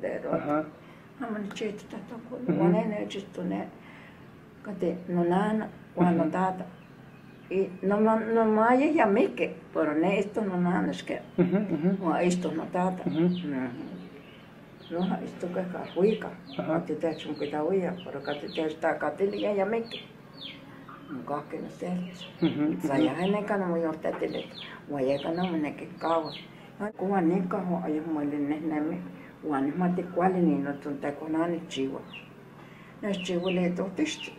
soltero. Amo nichihto tlahtlacoli, uan neh nechihto ne kateh nonana uan notata. Y nomayah ya mihki, pero neh itztoh nonana xque, uan itztoh notata. Noja itztokeh calhuicah, kateh techmocuitlahuiah, pero kateh techtlacatili yaya mihki. Mocahki noseltzi. Sa yaja neca nimoyoltetilijtoc, uan yeca neh moneki nihcahuas. Uan nica ayacmo ueli nihnemi uan nihmati cuali ni notzonteco na nikchiua. Nechchiuili tohtixtli,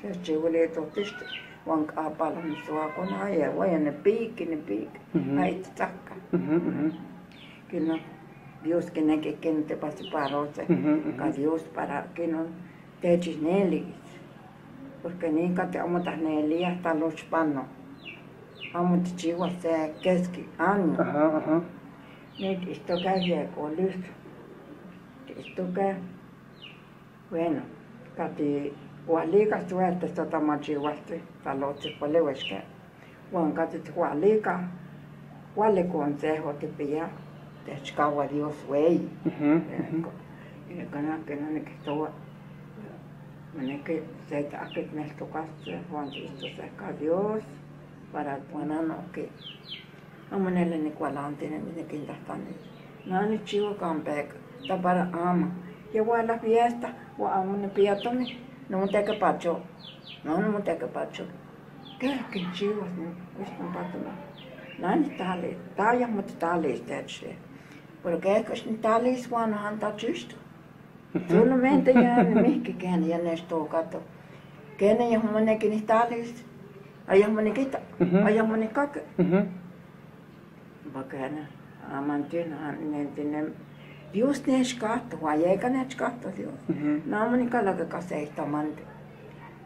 nechchiuili tohtixtli uan apalo nisiuaco na yehuaya nipiqui, nipiqui, aitzahca. Quino Dios quinequi quin tiparticiparose ca Dios para quinon techicnelis, porque nin catli amo tlanelia talochpano, amo tijchiuas se quesqui año. Niquihtokeh yecolistli, tiihtokeh, bueno, cati cualicah suerte tlatamachiualti tlalotzi poliui xque, uan cati ticualicah cuali consejo tipia, techcaua Dios hueyi. Canah queno niquihtoua, monequi se tlahqui tneltocasque uan tiihtoseh ca Dios para uan nohqui amo neli nicualantinemi niquintlahtlanis. Na nikchiua campeca, ta para ama, ya uala fiesta uan amo nipia tomin, nimotequipacho, no nimotequipacho. ¿Qué quinchiuas nopa tomin? Na nihtali, tayah motitalis techilbia, pero queca ixnitalis uan nojan tlachixtoc. Solamente ya nimihqui quena ya nechtocatoh, quena yeh monequi nihtalis, ayacmo niquita, ayacmo nihcaqui. Ompa quena amantzin nentinemi. Dios nechcahtoh, uan yeca nechcahtoh Dios. No amo nicalaqui ca se ixtamanti,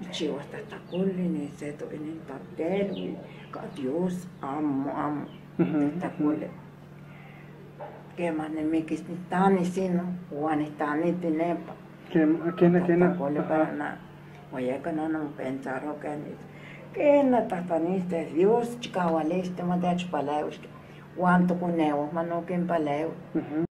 nichiuas tlahtlacoli, ni se inintatelui, ca Dios amo, amo tlahtlacoli. Quemah nimiquis nihtanis inon, uan nihtaniti nepa. Tlahtlacoli para na. Uan yeca no nimopensaroua quena tlahtlaniste Dios chicaualistli matechpaleuis uan toconeuan manoquinpaleui.